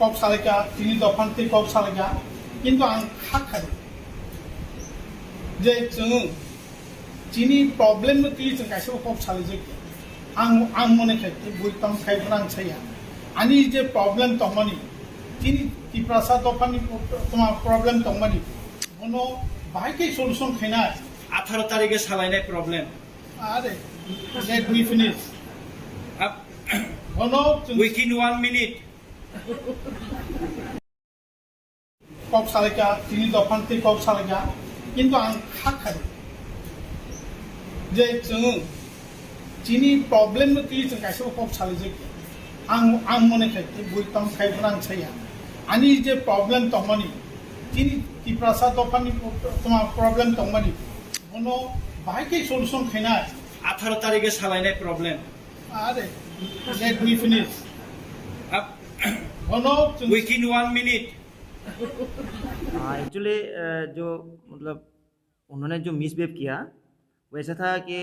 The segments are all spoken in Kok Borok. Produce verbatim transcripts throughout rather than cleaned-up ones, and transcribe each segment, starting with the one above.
Kok salaikha, chini dophani twi kok salaikha, kintu ang kha khai je chwng chini problem no twi chwng kaisa kok salaijak. Ang, ang mone khai bui tong khai phano ang saya. Ani je problem tongmani, chini Tiprasa dophani toma problem tongmani, bono bahai khe solution khainai. Atharo tarikhe salainai problem. Are, let me finish. Ap- Bono chwng Within one minute. Kok salaikha, chini dophani twi kok salaikha, kintu ang kha khai je chwng chini problem no twi chwng kaisa kok salaijak. Ang, ang mone khai bui tong khai phano ang saya. Ani je problem tongmani, chini Tiprasa dophani toma problem tongmani, bono bahai khe solution khainai. Atharo tarikhe salainai problem. Are, let me finish. Ap- Bono chwng Within one minute. हाँ, एक्चुअली जो मतलब उन्होंने जो मिसबिहेव किया, वो ऐसा था कि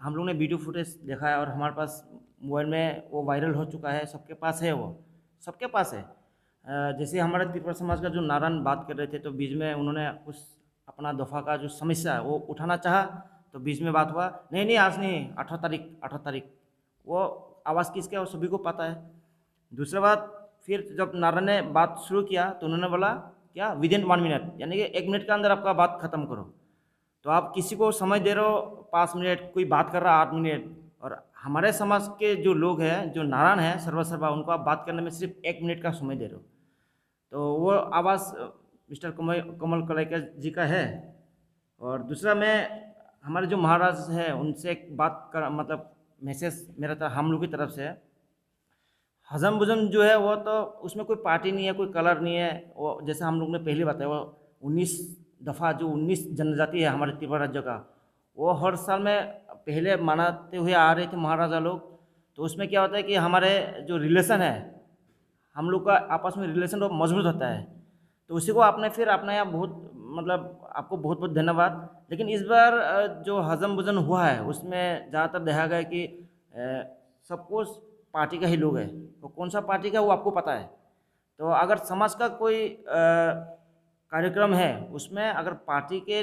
हम लोग ने वीडियो फुटेज देखा है और हमारे पास मोबाइल में वो वायरल हो चुका है, सबके पास है, वो सबके पास है। अ, जैसे हमारे त्रिपुरा समाज का जो नारायण बात कर रहे थे, तो बीच में उन्होंने कुछ अपना दफा का जो समस्या है वो उठाना चाहा, तो बीच में बात हुआ, "नहीं, नहीं, आज नहीं, अठारह तारीख, अठारह तारीख।" वो आवाज़ किसका है वो सभी को पता है। दूसरा बात, फिर जब नारायण ने बात शुरू किया तो उन्होंने बोला क्या, "विद इन वन मिनट", यानी कि एक मिनट के अंदर आपका बात ख़त्म करो। तो आप किसी को समय दे रहे हो पाँच मिनट, कोई बात कर रहा है आठ मिनट, और हमारे समाज के जो लोग हैं, जो नारायण हैं, सर्वा सर्वा, उनको आप बात करने में सिर्फ एक मिनट का समय दे रहे हो। तो वो आवाज़ मिस्टर कमल कलाइका जी का है। और दूसरा, मैं हमारे जो महाराज हैं उनसे एक बात कर, मतलब मैसेज मेरा तरफ, हम लोग की तरफ से, हजम बुजम जो है वो तो उसमें कोई पार्टी नहीं है, कोई कलर नहीं है। वो जैसे हम लोग ने पहले बताया, वो उन्नीस दफ़ा जो उन्नीस जनजाति है हमारे त्रिपुरा राज्य का, वो हर साल में पहले मनाते हुए आ रहे थे महाराजा लोग। तो उसमें क्या होता है कि हमारे जो रिलेशन है, हम लोग का आपस में रिलेशन बहुत मजबूत होता है। तो उसी को आपने फिर अपने यहाँ बहुत, मतलब आपको बहुत बहुत धन्यवाद। लेकिन इस बार जो हजम बुजन हुआ है उसमें ज़्यादातर देखा गया कि सब कुछ पार्टी का ही लोग है। तो कौन सा पार्टी का वो आपको पता है। तो अगर समाज का कोई कार्यक्रम है, उसमें अगर पार्टी के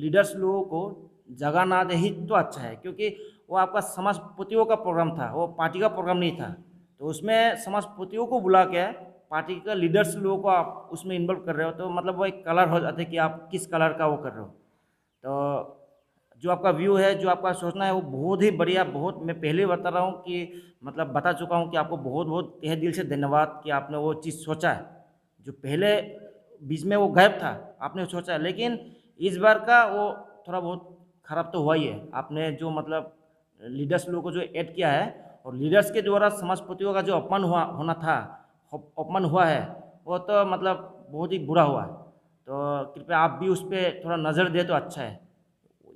लीडर्स लोगों को जगह ना दे ही तो अच्छा है, क्योंकि वो आपका समाजपतियों का प्रोग्राम था, वो पार्टी का प्रोग्राम नहीं था। तो उसमें समाजपतियों को बुला के पार्टी का लीडर्स लोगों को आप उसमें इन्वॉल्व कर रहे हो, तो मतलब वो एक कलर हो जाता है कि आप किस कलर का वो कर रहे हो। तो जो आपका व्यू है, जो आपका सोचना है, वो बहुत ही बढ़िया। बहुत, मैं पहले बता रहा हूँ कि मतलब बता चुका हूँ कि आपको बहुत बहुत तहे दिल से धन्यवाद कि आपने वो चीज़ सोचा है। जो पहले बीच में वो गायब था, आपने सोचा, लेकिन इस बार का वो थोड़ा बहुत ख़राब तो हुआ ही है। आपने जो मतलब लीडर्स लोगों को जो ऐड किया है और लीडर्स के द्वारा समाजपतियों का जो अपमान हुआ, होना था, अप- अपमान हुआ है, वो तो मतलब बहुत ही बुरा हुआ है। तो कृपया आप भी उस पर थोड़ा नज़र दे तो अच्छा है।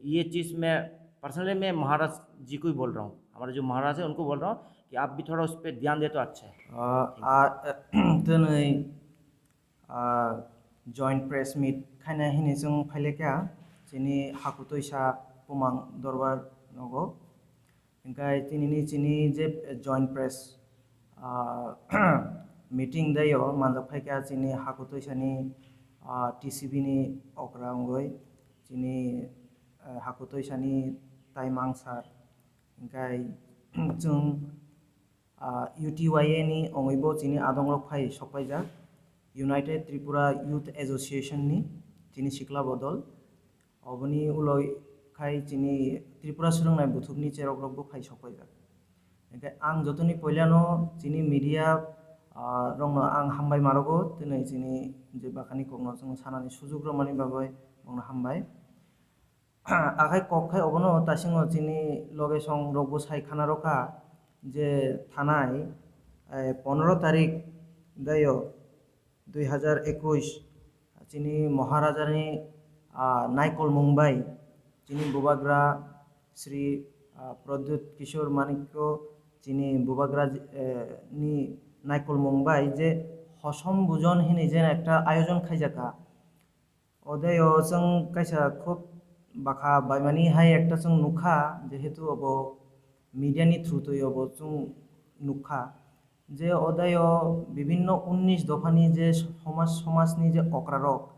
ये चीज़ मैं पर्सनली मैं महाराज जी को ही बोल रहा हूँ, हमारे जो महाराज है उनको बोल रहा हूँ कि आप भी थोड़ा उस पर ध्यान दे तो अच्छा है। आ, आ, twnwi, आ, joint press meet khaina hini chwng phailekha chini hakutoisa Pumang Dorbar nogo. Hingkhe tinini chini je joint press, ah, meeting daio manjak phaikha chini hakutoisani, ah, T C B ni okra wngwi chini, eh, hakutoisani taimang sir. Hingkhe chwng, ah, U T Y A ni wngwibo chini adongrok phai sokpaijak, United Tripura Youth Association ni chini sikla bodol. Oboni ulo khai chini Tripura swrwngnai buthukni cherokrokbo phai sokpaijak. Hingkhe ang jotoni puilano chini media, ah, rokno ang hambai marogo, tini chini je bakhani kokno chwng sanani sujuk rwmani bagwi bongno hambai. Akhai kok khai obono tasingo chini loge song rokbo sai khana rokha je thanai, eh, pondro tarik daio dui hazar ekush chini Maharajani, ah, naikolmung bai chini Bubagra Sri, ah, Pradyut Kishore Manikya chini Bubagra, eh, ni naikolmung bai je hosom bujon hinwi je ekta ayojon khaijakha. Odeo chwng kaisa khub bakha baimani hai ekta chwng nukha, jehetu obo media ni through twi obo chwng nukha. Je odayo bibinno unnish dophani je somaj, somajni je okrarok,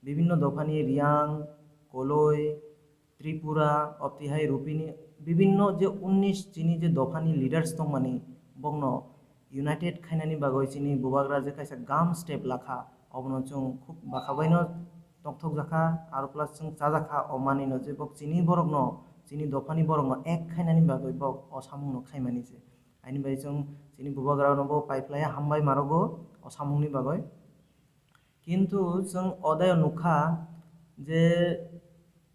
bibinno dophani Riyang, Koloi, Tripura, obtihai Rupini, bibinno je unnish chini je dophani leaders tongmani, bokno united khainani bagwi chini bubagra je kaisa gam step lakha, obono chwng khub bakhabaino tongthokjakha, aro plus chwng chajakha, o manwino je bok chini borokno, chini dophani borokno ek khainani bagwi bok o samungno khaimani se. Aini bai chwng chini bubagrano bo paiphlaiya hambai marogo o samungni bagwi. Kintu chwng odayo nukha je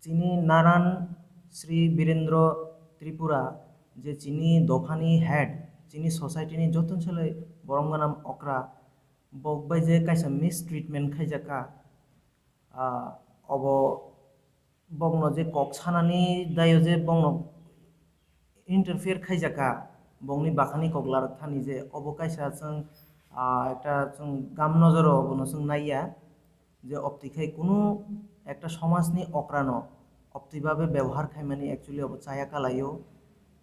chini Naran Sri Birendra Tripura je chini dophani head, chini society ni joto selai borom ganam okra, bok bai je kaisa mistreatment khaijakha, ah, obo bokno je kok sanani dayo je bokno interfere khaijakha, bokni bakhani kok larak thani je obo kaisa chwng, ah, ekta chwng gam nojoro obono chwng naiya je opti khai kunu ekta somajni okrano opti babe bebohar khaimani actually obo chaya kalaio.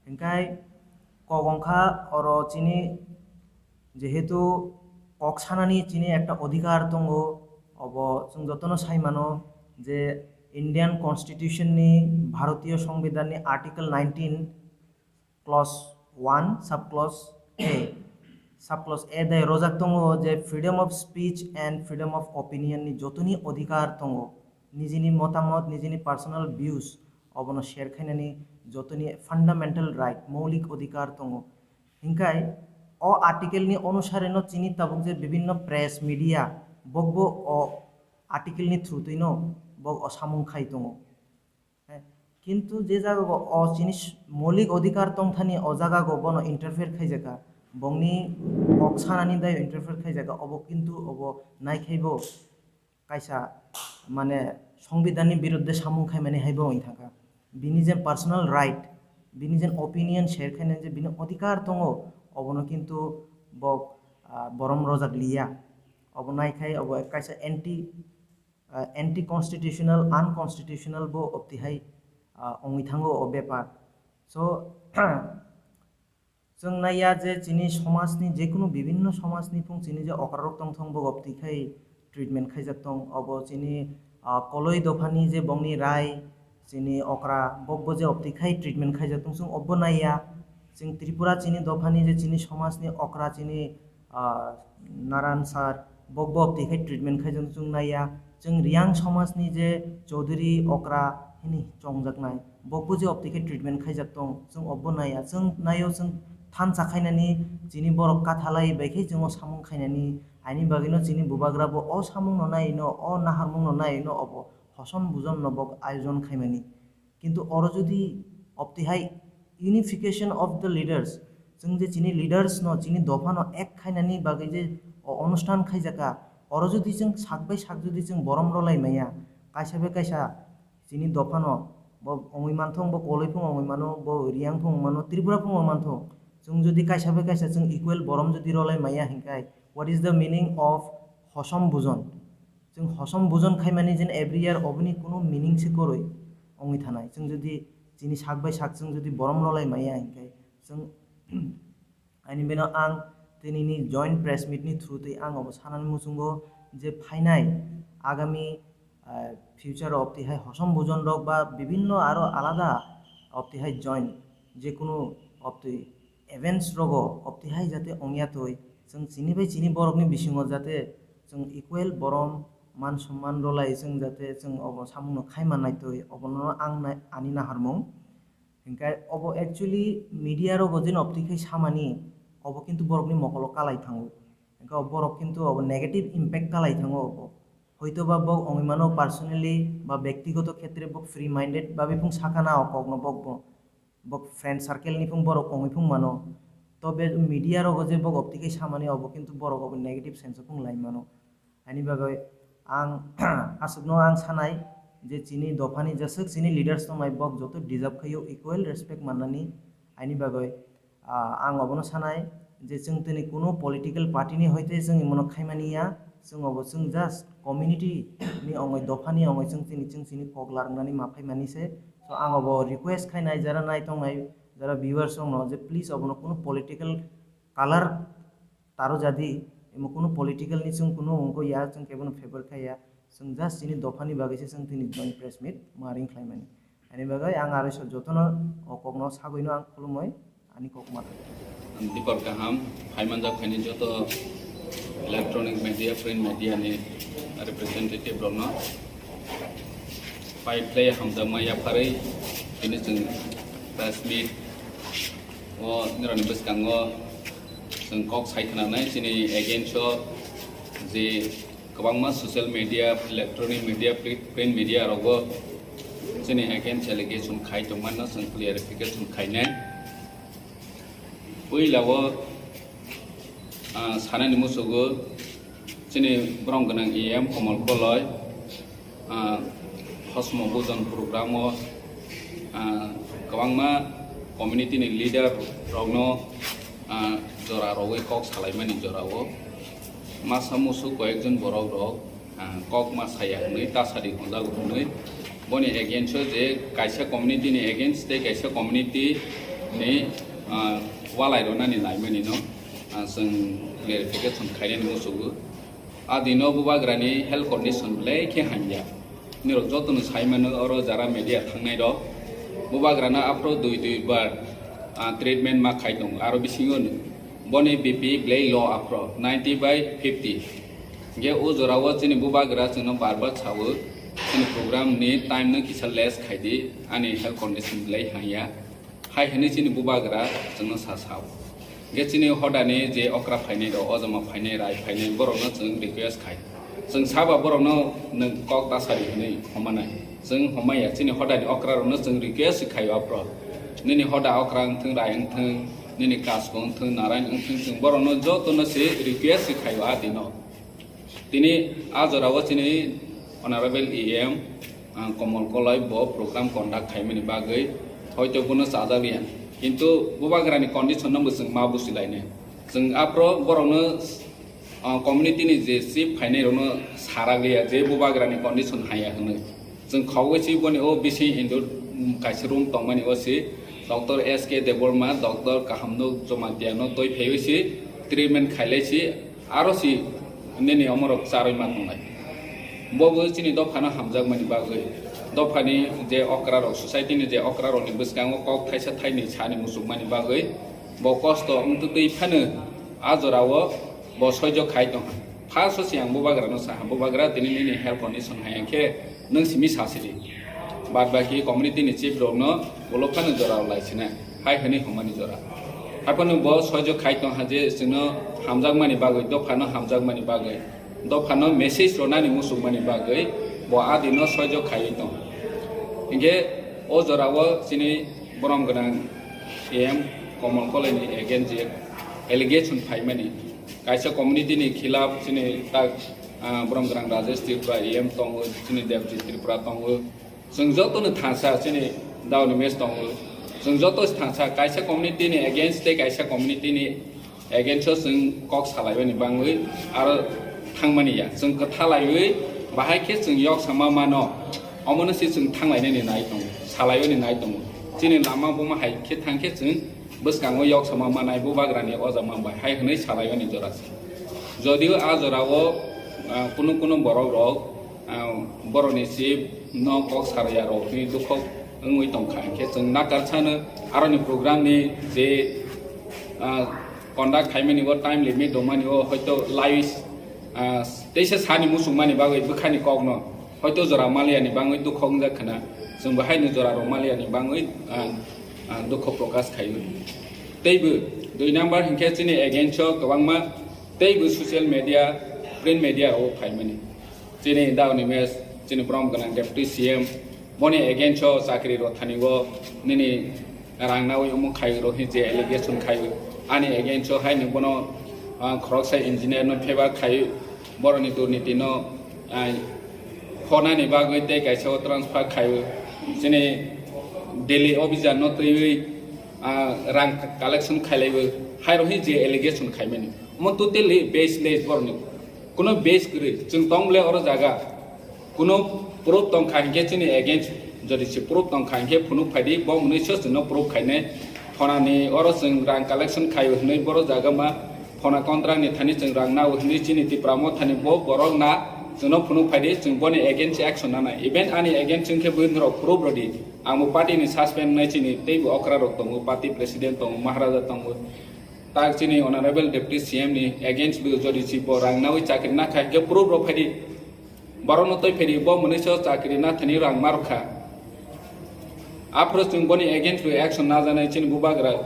Hinkhe kok wngkha oro chini jehetu kok sanani chini ekta odhikar tongo, obo chwng jotono sai mano je Indian Constitution ni, Bharatiyo Songbidan ni Article nineteen clause one sub clause A, sub clause A dai rojak tongo je freedom of speech and freedom of opinion ni jotoni odhikar tongo, nijini motamot, nijini personal views obono share khainani jotoni fundamental right, moulik odhikar tongo. Hinkhe o article ni onusare no chini tabuk je bibinno press media bokbo o article ni through twi no bok o samung khai tongo. He, kintu je jaga go o chini s-, moulik odhikar tongthani o jaga go bono interfere khaijakha, bongni kok sanani dai interfere khaijakha, obo kintu obo naikhaibo kaisa mane songbidanni biruddhe samung khaimani haibo wng thangkha. Bini je personal right, bini je opinion share khainani je bini odhikar tongo, obono kintu bo, ah, borom rojak liya. Obo naikhai obo kaisa anti, ah, anti constitutional, unconstitutional bo optihai, ah, wngwi thango o bepar. So, chwng naiya je chini somajni, jekunu bibinno somajni phung chini je okrarok tongthong bo opti khai treatment khaijak tong, obo chini, ah, Koloi dophani je bongni rai, chini okra bokbo je opti khai treatment khaijak tong chwng obo naiya. Chwng Tripura chini dophani je chini somajni okra chini, ah, Naran sir bokbo opti khai treatment khaijak tong chwng naiya. Chwng Riyang somajni je Chaudhary okra hini chongjaknai, bokbo je opti khe treatment khaijak tong, chwng obbo naiya. Chwng naio, chwng thansa khainani chini borok kathalai bai khe chwng o samung khainani, aini bagwino chini bubagra bo o samungno naino, o naharmungno naino obo hosom bujonno bok ayojon khaimani. Kintu oro jodi optihai unification of the leaders, chwng je chini leaders no, chini dopha no ek khainani bagwi je o onusthan khaijakha, oro jodi chwng sak bai sak jodi chwng borom rolai maya, kaisa bai kaisa chini dopha no bo ongwi manthong, bo Koloi phung ongwi mano, bo Riyang phung ongwi mano, Tripura phung ongwi manthong, chwng jodi kaisa bai kaisa chwng equal borom jodi rolai maya hinkhai, what is the meaning of hosom bujon? Chwng hosom bujon khaimani jen every year oboni kunu meaning se kwrwi wngwi thanai. Chwng jodi chini sak bai sak chwng jodi borom rolai maya hinkhai chwng Aini bino ang tinini joint press meet ni through twi ang obo sanani muchungo je phainai agami, ah, future o optihai hosom bujon rok ba bibinno aro alada optihai joint jekunu opti events rogo optihai jate ongya twi chwng chini bai chini borokni bisingo jate chwng equal borom man somman rolai chwng jate chwng obo samungno khaima naitwi obono ang nai-, ani naharmung. Hinkhe obo actually media rogo jeno opti khai samani, obo kintu borokni mokolo kalai thango. Hinkhe borok kintu obo negative impact kalai thango obo. Hoito ba bok ongwi mano personally ba bektigoto khetre bok free minded ba bifung sakana o kokno bok bo, bok friend circle ni phung borok ongwi phung mano. Tobe media rogo je bok opti khai samani obo kintu borok obo negative sense o phung lai mano. Ani bagwi ang aswkno ang sanai je chini dophani jeswk chini leaders tongnai bok joto deserve khaio equal respect mannani. Ani bagwi, ah, ang obono sanai je chwng tini kuno political party ni hoite chwng imono khaimani ya, chwng obo chwng just community ni ongoi dophani ongoi chwng chini chwng chini kok larwnani ma phaimani se. So ang obo request khainai jara nai tongnai jara viewers rokno je please obono kuno political color taro jadi, emo kunu political ni chwng kunu wngkho ya, chwng kebono favor khai ya, chwng just chini dopha ni bagwi se chwng tini joint press meet ma ring khlai mani. Ani bagwi ang aro sa jotono o kokno sagwino ang khulumwi ani kok ma. Dipor kaham, phaimanjak phaini joto electronic media, print media ni representative rokno pai phlai hamjakma yapharwi tini chwng press meet o nirokni bwskango chwng kok sai khwnanai chini against o je kwbangma social media, electronic media, pri-, print media rogo chini against allegation khai tongmano chwng clarification khainai. Puila o, ah, sanani musugo chini borom gwnang E M Komol Koloi, ah, Hosmo Bujon program o, ah, kwbangma community ni leader rokno, ah, jora rogwi kok salaimani jora o masa musu koyekjon borok rok, ah, kok ma saya hwnwi tasadi hwnjago hwnwi boni against o je kaisa community ni against tei kaisa community ni, ah, walai rwnani naimani no, ah, chwng clarification khainani musugo. A dino bubagrani health condition belai khe hamya. Nirok jotono sai mano oro jara media thangnai rok. Bubagrano aphro dui dui bar, ah, treatment ma khai tongo. Aro bisingo boni B P belai low aphro ninety by fifty. Ge o jora o chini bubagra chwngno bar bar sawo, chini program ni time no kisa less khai di, ani health condition belai hamya. Hai hwnwi chini bubagra chwngno sa sao. Hwnkhe chini hodani je okra phainai rok, ojama phainai, rai phainai, borokno chwng request khai. Chwng saba borokno nwng kok ta sadi hwnwi homanai. Chwng homaya chini hodani okra rokno chwng request khai aphro. Nini hoda okra wngthwng, rai wngthwng, nini kasko wngthwng, narai wngthwng, chwng borokno jotono se request khai o a dino. Tini a jora o chini Honorable E M, ah, Komol Koloi bo program conduct khaimani bagwi hoito bono chajak liya. Kintu bubagrani condition no bo chwng ma busi lainai. Chwng aphro borokno, ah, community ni je chief phainai rokno sarak liya je bubagrani condition haya hwnwi. Chwng khogwi si boni o bising indu, mm, kaisa room tongmani o si Doctor S K Debbarma, Doctor Kahamno Jamatia no twi phaiwi si treatment khailai si aro si nini omorok charwi ma tongnai. Bo bo chini dophano hamjakmani bagwi, dophani je okra rok, society ni je okra rokni bwskango kok thaisa thaini sani muchukmani bagwi bo kosto wngtwi phano a jorao bo soijo khai tongkha. First o se ang bubagrano saha, "Bubagra, tini nini health condition hai hwnkhe nwng simi sa sidi. Bad baki community ni chief rokno ulo phano jora lai sina," hai hwnwi hwnmani jora. Hai phano bo soijo khai tong ha je chwngno hamjakmani bagwi, dophano hamjakmani bagwi, dophano message rwnani muchungmani bagwi bo adino soijo khaiwi tong. Hinkhe o jorao chini borom gwnang M Komol Koloi ni against je allegation phaimani, kaisa community ni khilaf chini tak, ah, borom gwnang Rajesh Tripura E M tongo, chini Debjit Tripura tongo. Chwng joto no thansa chini Daoni Mes tongo. Chwng joto thansa kaisa community ni against tei kaisa community ni against o chwng kok salaimani bangwi aro thangmani ya. Chwng kwthalaiwi bahai khe chwng yok sama mano. Omono se chwng thanglainani nai tongo, salaimani nai tongo. Chini lama buma hai khe thang khe chwng bwskango yok sama manai bubagrani o jama bai hai hwnwi salaimani jora se. Jodio a jorao, ah, kunu kunu borok rok, ah, borokni chief no kok sarya rok ni dukhok wngwi tongkha, hinkhe chwng nakar sano aroni program ni je, ah, conduct khaimani o time limit dongmani o hoito live, ah, teisa sani muchungmani bagwi bwkhani kokno hoito jora maliani bangwi dukhok wngjak khna, chwng bo haino jora rok maliani bangwi, ah, ah, dukho prokash khaio. Teibo dui number hinkhe chini against o kwbangma teibo social media, print media o phaimani. Chini Daoni Mes, chini borom gwnang Deputy C M, boni against o chakri rok thani o nini rang nawi omo khai rok hi je allegation khai ani against o hai ni bono, ah, khoroksa engineer no favor khai boroni durniti no, ah, khonani bagwi tei kaisa o transfer khai chini Delhi officer no twiwi, ah, rang collection khailaiwi hai rok hi je allegation khaimani omo totally baseless boroni. Kuno base kwrwi, chwng tong bole oro jaga. Kuno proof tong kha hinkhe chini against, jodi se proof tong kha hinkhe phunuk phai di, bo mwnwi se chwngno proof khainai. Phonani oro chwng rang collection khaio hinwi boro jaga ma Phona contract ni thani chwng rang nao hwnwi chini Tipra Mothani bo borok na chwngno phunuk phaidi, chwng boni against action nanai. Even ani against chwng khe bwrwi norok proof rwdi. Ang bo party ni suspend nai chini tei bo okra rok tongo, party president tongo, Maharaja tongo. Tak chini Honorable Deputy C M ni against bo jodi si bo rang nawi chakri na khai khe proof rok phaidi. Borokno twi phiri bo mwnwiso chakri nathani rang ma rwkha. Aphuru chwng boni against bo action najanai chini bubagra,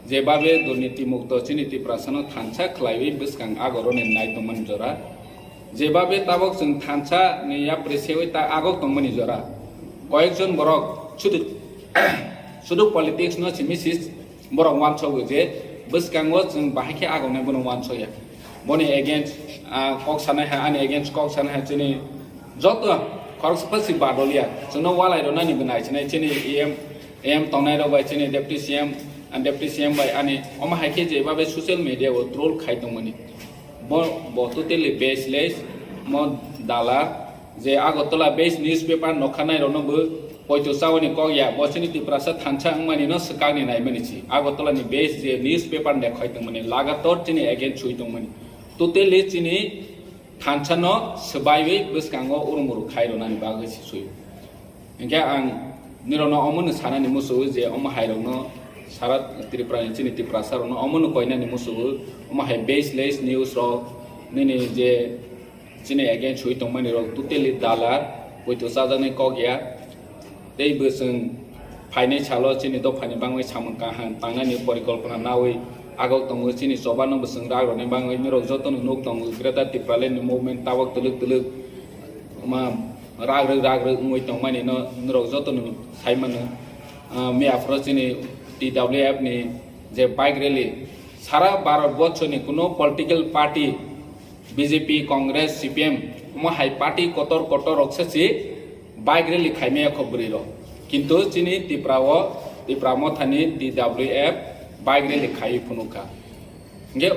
jebabe durniti mukto chini Tiprasano thansa khlaiwi bwskang agoroni nai tongmani jora. Jebabe tabok chwng thansa ni yapri sewi ta agok tongmani jora. Koyekjon borok sudu, sudu politics no simi sis Borok uansukgo je bwskango chwng bahai khe agonai bono uansukya. Boni against, ah, kok sanai hai, ani against kok sanai hai chini joto khoroksa pha si badolya. Chwngno walai rwnani bo nai sinai chini E M, E M tongnai rok bai chini Deputy C M, ah, Deputy C M bai ani omo hai khe je babe social media o troll khai tongmani. Bo, bo totally baseless, mo dala, je Agartala based newspaper nokha nai rokno bo poito chawani kok ya, bo chini Tiprasa thansa wngmani no swkangni naimani si. Agartala ni based je newspaper ni khoi tongmani, lagator chini against sui tongmani. Totally chini thansa no swbaiwi bwskango urumuru khai rwnani bagwi si sui. Hinkhe ang nirokno omono sanani musugo je omo hai rokno sara Tripura ni chini Tiprasa rokno omono koinani musugo, omo hai baseless news rok nini je chini against sui tongmani rok totally dalar, poito chajaknai kok ya. Tei bo chwng phainai salo chini dophani bangwi samung kaham tangnani porikolpona nawi agok tongo, chini choba no bo chwng rak rwni bangwi norok jotono nuk tongo, Greater Tipraland ni movement tabok twlwk twlwk ma rak rwk rak rwk wngwi tongmani no norok jotono sai mano. Ah, miya phoro chini T W F ni je bike rally sara Bharat borso ni kuno political party B J P, Congress, C P M, omo hai party kotor kotor rok se si bike rally khaimaya kho bwrwi rok. Kintu chini Tipra o, Tipra Mothani T W F bike rally khaiwi phunukha. Hinkhe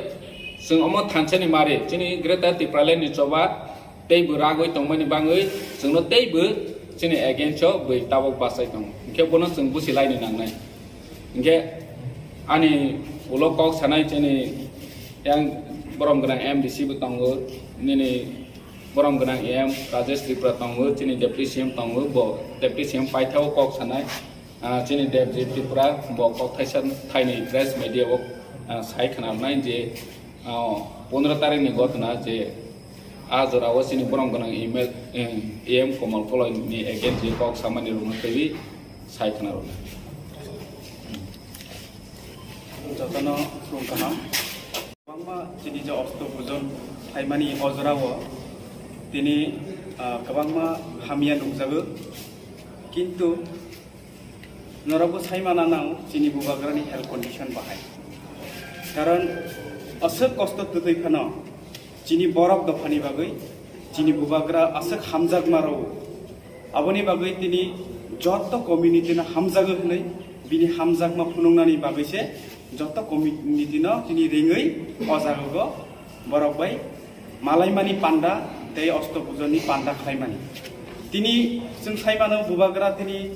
chwng omo thansani mari, chini Greater Tipraland ni choba tei bo ragwi tongmani bangwi chwngno tei bo chini against o bwi tabok bachai tongo. Hinkhe bono chwng busi laini nangnai. Hinkhe ani ulo kok sanai chini yang borom gwnang M D C bo tongo, nini borom gwnang E M Rajesh Tripura tongo, chini Deputy C M tongo, bo Deputy C M paithao kok sanai, ah, chini Debjit Tripura bo kok thaisa thaini press media o, ah, sai khwnarnai je, ah, pondro tarikh ni gotna je, ah, jora o chini borom gwnang email, eh, E M Komal Koloi ni against je kok samani rokno twiwi sai khwnaroknai. Jotono khulum kaham. Kwbangma chini je osto pujon khlaimani o jorao tini, ah, kwbangma hamya nukjago. Kintu norokbo sai mana nang chini bubagrani health condition bahai. Karon aswk kosto twtwi phano chini borok dophani bagwi chini bubagra aswk hamjakma rwo. Aboni bagwi tini joto community no hamjago hwnwi bini hamjakma phunuknani bagwi se joto community no tini ringwi o jaga o borok bai malaimani panda tei osto pujoni panda khlaimani. Tini chwng sai mano bubagra tini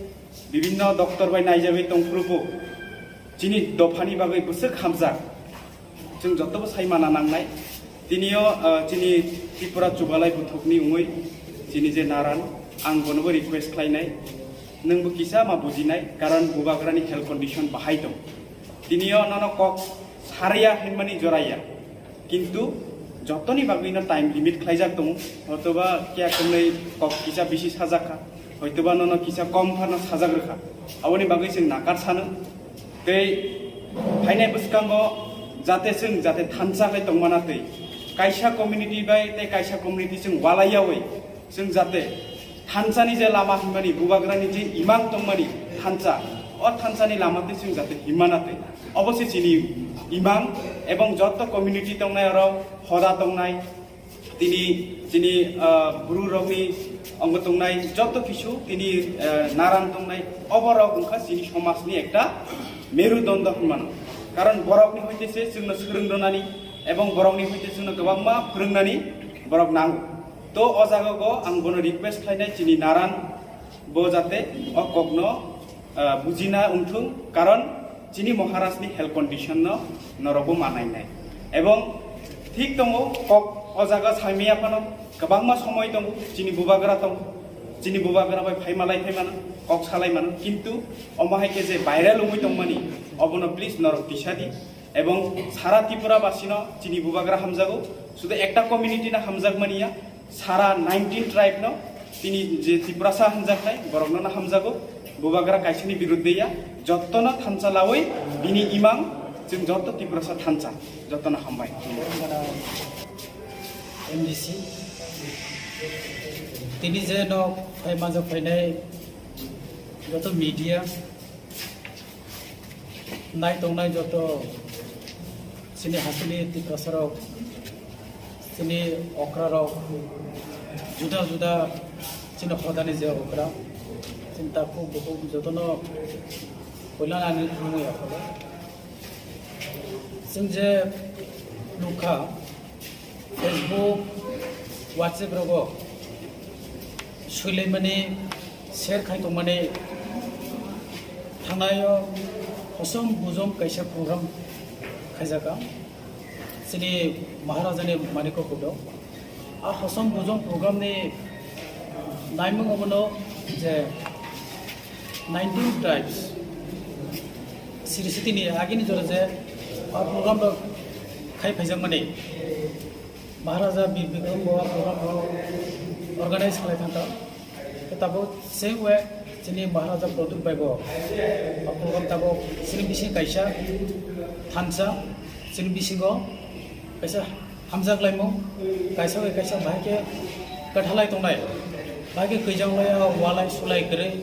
bibinno doctor bai naijagwi tongphuru bo chini dophani bagwi bwswk hamjak. Chwng jotobo sai mana nangnai. Tinio, ah, chini Tripura chubalai buthukni wngwi chini je naran, ang bonobo request khlainai, nwngbo kisa ma bujinai, karon bubagrani health condition bahai tong. Tinio nono kok sarya hinmani joraya, kintu jotoni bagwino time limit khlaijak tongo, hotoba kiya kwmwi kok kisa bisi sajakha, hoitoba nono kisa kom phano sajak rwkha, aboni bagwi chwng nakar sano. Tei phainai bwskango jate chwng jate thansa khe tongmana twi kaisa community bai tei kaisa community chwng walaiyawi chwng jate thansani je lama hinmani bubagrani je imang tongmani thansa, o thansani lama twi chwng jate himmana twi obo se chini imang ebong joto community tongnai oro hoda tongnai. Tini chini, ah, bru rokni ongbo tongnai joto kisu tini, ah, naran tongnai oborok wngkha chini somajni ekta merudondo hinmano. Karon borokni hoite se chwngno swrwng rwnani ebong borokni hoite chwngno kwbangma phwrwngnani borok nango. To o jaga o ang bono request khlainai chini naran bo jate o kokno, ah, bujina wngthung, karon chini Maharajni health condition no norokbo manainai. Ebong Thik tongo, kok o jaga saimaya phano kwbangma somoi tongo, chini bubagra tongo, chini bubagra bai phaimalai phaimano, kok salai mano, kintu omo hai khe je viral wngwi tongmani, obono please norok tisa di. Ebong sara Tripura basino chini bubagra hamjago, sudu ekta community no hamjakmani ya, sara nineteen tribe no, tini je Tiprasa hamjaknai, borokno no hamjago, bubagra kaisani birudde ya, jottono thansa lawi bini imang, chwng jotto Tiprasa thansa, jottono hambai. M D C, tini je no phai manjak phainai joto media, nai tongnai joto chini hasteni Tiprasarok, chini okrarok, juda juda chini hodani je okra, chini takhuk bukhuk jotono puila ani thangwi aphuru. Chwng je nukha, Facebook, WhatsApp rogo swilaimani, share khai tongmani, thangnaio hosom bujom kaisa program khaijaka chini Maharajani Manikya Kudo. A hosom bujom program ni naimung omono je nineteen tribes, Sri Sitini agini jora je a program rok khai phaijakmani, Maharaja Bir Bikram bo a program rok organize khlai thangkha. Tabuk same way chini Maharaja Pradyut bai bo a program tabuk chini bising kaisa thansa, chini bisingo kaisa hamjak laimung, kaisa bai kaisa bahai khe kwthalai tongnai, bahai khe kwijang lai, walai sulai kwrwi,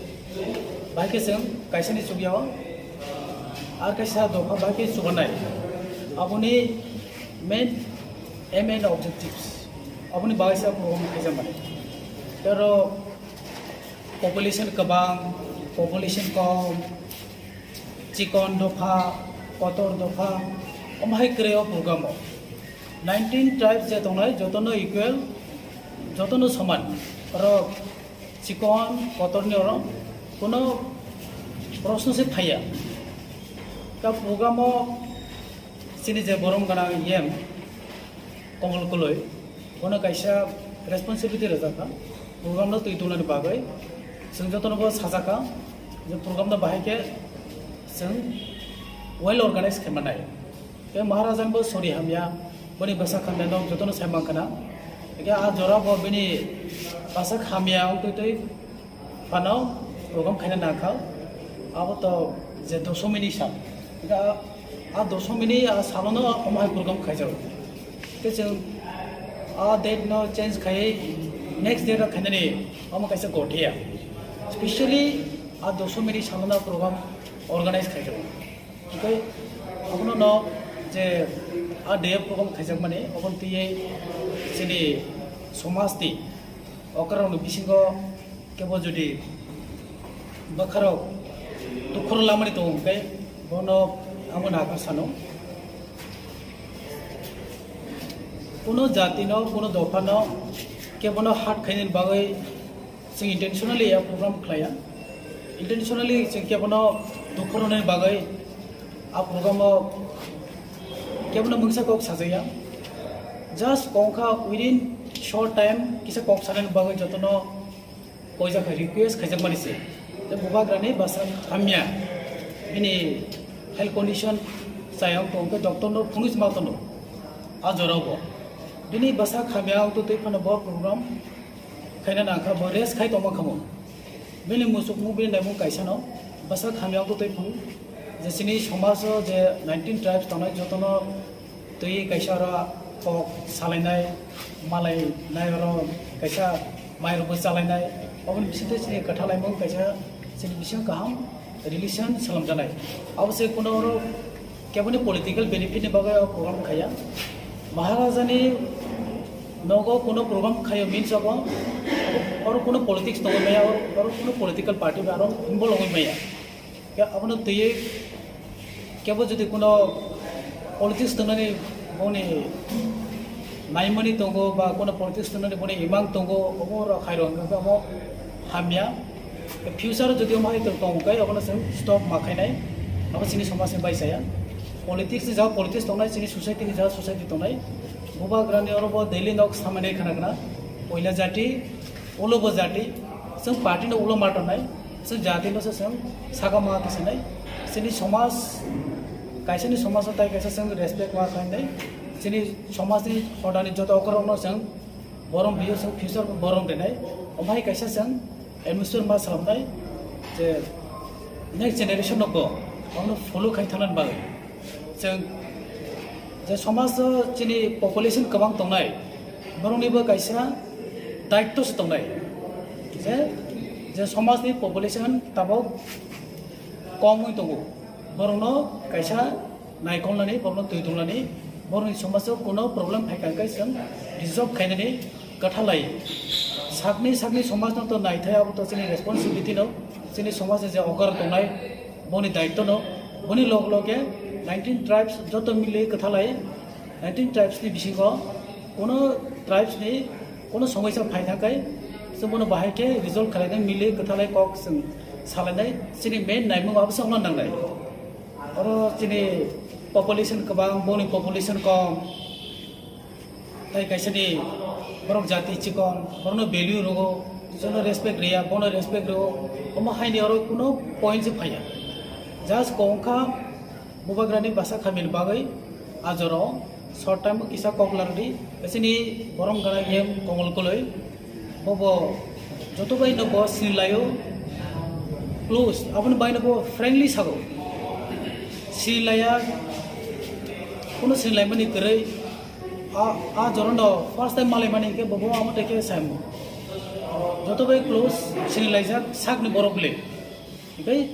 bahai khe chwng kaisa ni chukya o ar kaisa dopha bahai khe chubanai. Aboni main aim and objectives, aboni bagwi se program khaijak mani. Tei oro population kwbang, population kom, chikon dopha, kotor dopha, omo hai kwrwi o program o. Nineteen tribes je tongnai, jotono equal, jotono soman. Oro chikon, kotorni oro kuno proshno se phaiya. Ta program o chini je borom gwnang E M Komol Koloi, bono kaisa responsibility rwjakha, program no twi tongna ni bagwi. Chwng jotono bo sajakha je program no bahai khe chwng well organize khe manai. Tei Maharajan bo sori hamya, boni bwsak hamya no jotono sai mankha na. Hingkhe a jora bo bini bwsak hamya wngtwi twi phano program khaina nangkha. Abo to je dosomini sal. Hingkhe a, a dosomini a salono omo hai program khaijago. Tei chwng a date no change khaiwi next date o khainani omo kaisa gothiya. Specially a dosomini salono program organize khaijago. Tei abono no je a day program khaijakmani, obono twiwi chini somajni okrarokni bisingo kebo jodi bwkharok dukhur lamani tongo hwnkhe bono amo nakarsanw. Kuno jatino, kuno dophano kebono hurt khainani bagwi chwng intentionally a program khlaiya. Intentionally chwng kebono dukhu rwnani bagwi a program o kebono mungsa kok sajaya. Just kok wngkha within short time kisa kok sanani bagwi jotono koijak hai request khaijakmani se. Tei bubagrani bwsak hamya, bini health condition chayang tong khe doctor no phunui ma tono. A jorao bo bini bwsak hamya wngtwi twi phano bo program khaina nangkha, bo rest khai tongma khamu. Bini musukmung, bini naimung kaisano bwsak hamya wngtwi twi phung je chini somajo je nineteen tribes tongnai jotono twi kaisa oro kok salainai, malai nai oro kaisa mai rokbo chalainai. Oboni bisingtwi chini kwthalaimung kaisa chini bisingo kaham relation swlamjaknai. Abo se kuno oro keboni political benefit ni bagwi o program khaiya. Maharaja ni nogo kuno program khaio means abo oro kuno politics tongwi maya, oro, oro kuno political party bai aro involve wngwi maya. Khe abono twiwi kebo jodi kuno politics tongnani boni naimani tongo ba kuno politics tongnani boni imang tongo, obo rok khairok hwnkhe obo hamya. Future jodi omo hai tong tong khe obono chwng stop ma khainai, abo chini somaj ni bai chaya. Politics ni jaga politics tongnai, chini society ni jaga society tongnai. Bubagrani oro bo daily nok samani khana khana. Oila jati, ulo bo jati, chwng party no ulo ma tongnai, chwng jati no se chwng saka ma tisinai. Chini somaj, kaisa ni somaj no tai kaisa chwng respect ma khlainai. Chini somaj ni hodani joto okorok no chwng borom biyo chwng future bo borom denai. Omhai kaisa chwng atmosphere ma salamnai je next generation no bo omono follow khai thangna bagwi. Chwng je somaj o chini population kwbang tongnai, borokni bo kaisa daitto se tongnai. Je, je somaj ni population tabok kom wng tongo, borokno kaisa naikolnani, borokno twi tongmani, borokni somaj o kuno problem phai kha khe chwng resolve khainani kwthalai. Sakni sakni somaj no to naithai, abo to chini responsibility no, chini somaj ni je okar tongnai, boni daitto no, boni log loge nineteen tribes joto mili kwthalai, nineteen tribes ni bisingo kuno tribes ni kuno somosya phai thangkai, chwng bono bahai khe resolve khlainai, mili kwthalai kok chwng salainai, chini main naimung abo se wngna nangnai. Oro chini population kwbang, boni population kom, tai kaisa ni borok jati chikon, borokno value rwo, jono respect riya, bono respect rwo, omo haini oro kuno point se phaiya. Just kok wngkha bubagrani bwsa khamini bagwi ajoro short time o kisa kok lardi, chini borom gana yem Komol Koloi, bobo joto bai no bo sinilaio close, aboni bai no bo friendly sago, sinilaiya, kuno sinilaimani kwrwi. A, a joro no first time malaimani khe bobo amo tei khe saimo, joto bai close sinilaijak sakni borok le. Hinkhe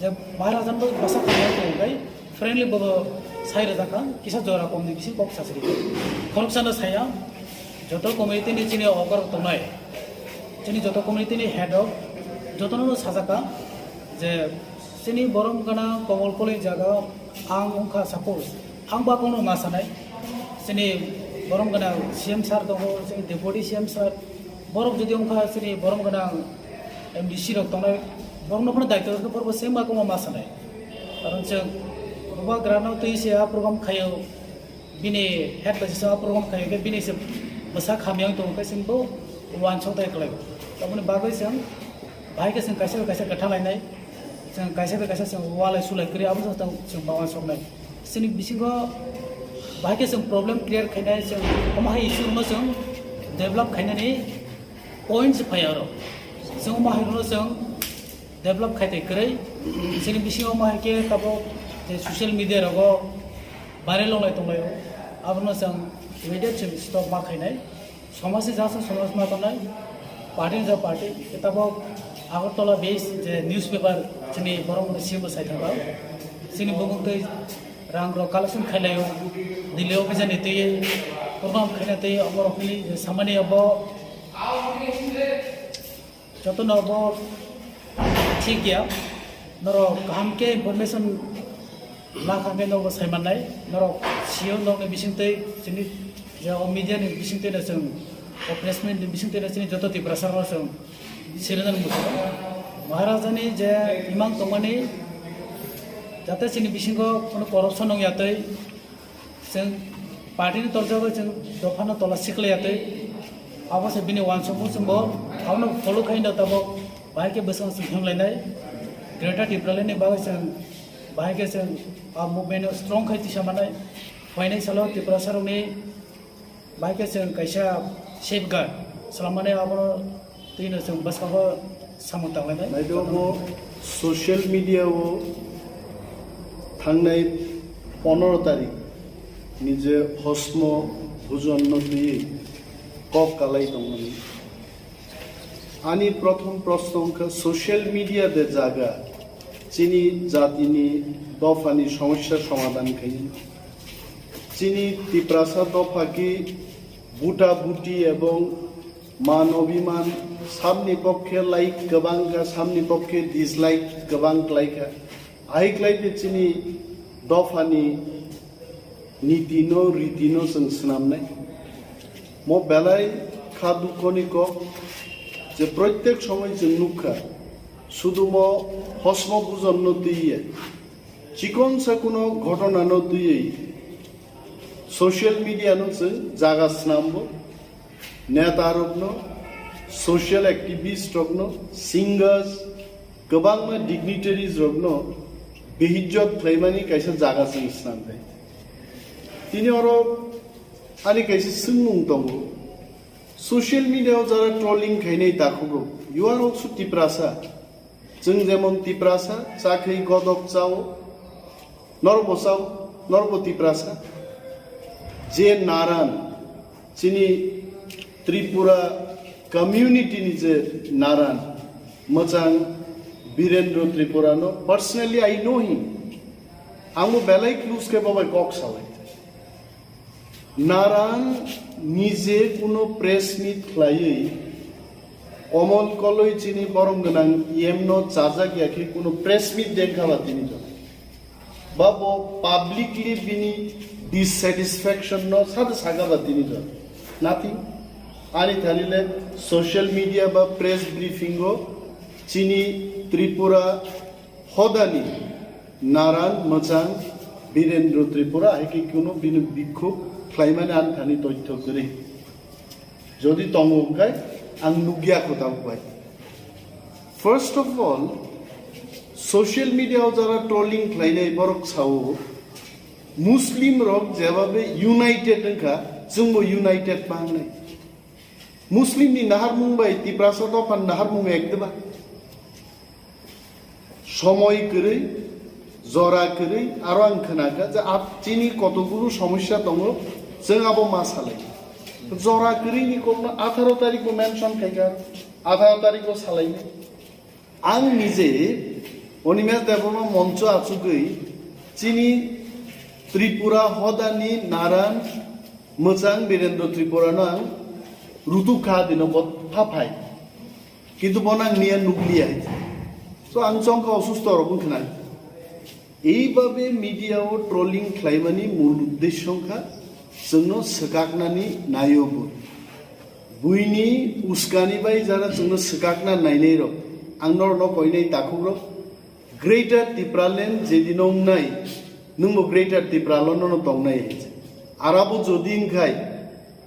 je Maharajan bo bwsa khamya tong khe friendly bobo sai rwjak kha, kisa jora komni bising kok sasri. Khoroksa no saya, joto community ni chini okor tongnai, chini joto community ni head rok jotono no sajak kha je chini borom gana Komol Koloi jaga ang wngkha, suppose ang ba kono ma sanai, chini borom gana C M sir tongo, chini deputy C M sir, borok jodi wngkha chini borom gana M D C rok tongnai, borokno phano daityo rwkhe borokbo same rokoma ma sanai. Karon chwng bubagrano twi se a program khaio, bini head bai se a program khaio khe bini se bwsa khamyang tongo khe chwngbo uansuk tai kwlaio. Aboni bagwi chwng bahai khe chwng kaisa bai kaisa kwtha lainai, chwng kaisa bai kaisa chwng walai sulai kwrwi abo chwng ba uansuknai. Chini bisingo bahai khe chwng problem clear khainai, chwng omo hai issue rokno chwng develop khainani point se phai aro. Chwng omo hai rokno chwng develop khai tai kwrwi. Chini bisingo omo hai khe tabuk je social media rogo viral wnglai tonglaio, abono chwng immediate chwng stop ma khainai. Somaj ni jasa somaj ma tongnai, party ni ja party, tabuk Agartala base je newspaper chini borok ni C M bo sai thangkha. Chini bumung twi rang rok collection khailaio, Delhi office ni twi program khaina twi omo rok ni samani abo jotono bo thik ya, norok kaham khe information lakha khe nogo sai mannai, norok sio nokni bisingtwi chini je o media ni bisingtwi no chwng o press meet ni bisingtwi no chini joto Tiprasa rok chwng sirinani muchungo. Maharajani je imang tongmani jate chini bisingo kono corruption wng ya tei chwng party ni torjagwi chwng dophano tola sikla ya tei abo se bini uansukmung chwngbo abono follow khai no tabuk bahai khe bwswng chwng himlainai. Greater Tipraland ni bagwi chwng bahai khe chwng a movement no strong khai tisa manai. Phainai salo Tiprasa rokni bahai khe chwng kaisa safeguard swlammani abono twino chwng bwskango samung tanglainai. Naithogo social media o thangnai pondro tarik ni je hosmo bujon no twi kok kalai tongmani. Ani prothom proshno wngkha social media de jaga chini jatini dophani somosya somadhan khaini. Chini Tiprasa dopha ki buta buti ebong man obiman samni pokkhe like kwbang kha, samni pokkhe dislike kwbang klai kha. Ahai klai khe chini dophani niti no, riti no chwng swnamnai. Mo belai kha dukho ni kok je proitek somoi chwng nukha, sudu mo hosmo bujon no twiye, chikon sa kuno ghotona no twiwi Social media no chwng jaga snambo, neta rokno, social activist rokno, singers, kwbangma dignitaries rokno behijjot khlaimani kaisa jaga chwng snamdi. Tini oro ani kaisa swngmung tongo. Social media o jara trolling khainai takhuk rok, you are also Tiprasa. Chwng jemon Tiprasa, chakhwi godok chao, norbo chao, norbo Tiprasa. Je naran, chini Tripura community ni je naran, mwchang Birendra Tripura no, personally I know him. Ang bo belai close khe bo bai kok salai. Naran nije kuno press meet khlaiwi Komol Koloi chini borom gwnang E M no chajak ya khe kuno press meet dengkha ba tini jora. Ba bo publicly bini dissatisfaction no sada saka ba tini jora. Nothing. Ani thani le social media ba press briefing o chini Tripura hodani naran mwchang Birendra Tripura hai khe kuno bini bikhuk khlaimani ani thani toitho kwrwi. Jodi tongo hwnkhe ang nukya kho tabuk bai. First of all, social media o jara trolling khlainai borok sao, Muslim rok jebabe united wngkha, chwngbo united ma wngnai. Muslim ni naharmung bai Tiprasa dophan naharmung ek deba. Somoi kwrwi, jora kwrwi, aro ang khwnakha je ap-, chini kotoguru somosya tongo, chwng abo ma salai. Jora kwrwi ni kokno atharo tarik bo mention khaikha, atharo tarik bo salai. Ang nije Animesh Debbarma moncho achugwi chini Tripura hodani naran mwchang Birendra Tripura no ang rutuk kha dino bo phaphai. Kintu bono ang niya nukliya hai. So ang chongkha osusto rok wngkha na. Eibabe media o trolling khlaimani mul uddesyo wngkha chwngno swkaknani naio bo. Buini uskani bai jara chwngno swkakna nainai rok. Ang norokno koinai takhuk rok. Greater Tipraland jedino wngnai, nwngbo Greater Tipraland no tongnai. Arabo jodi wngkhai,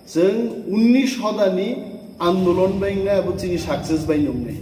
chwng unnish hodani andolon bai wngnai, abo chini success bai wngnai.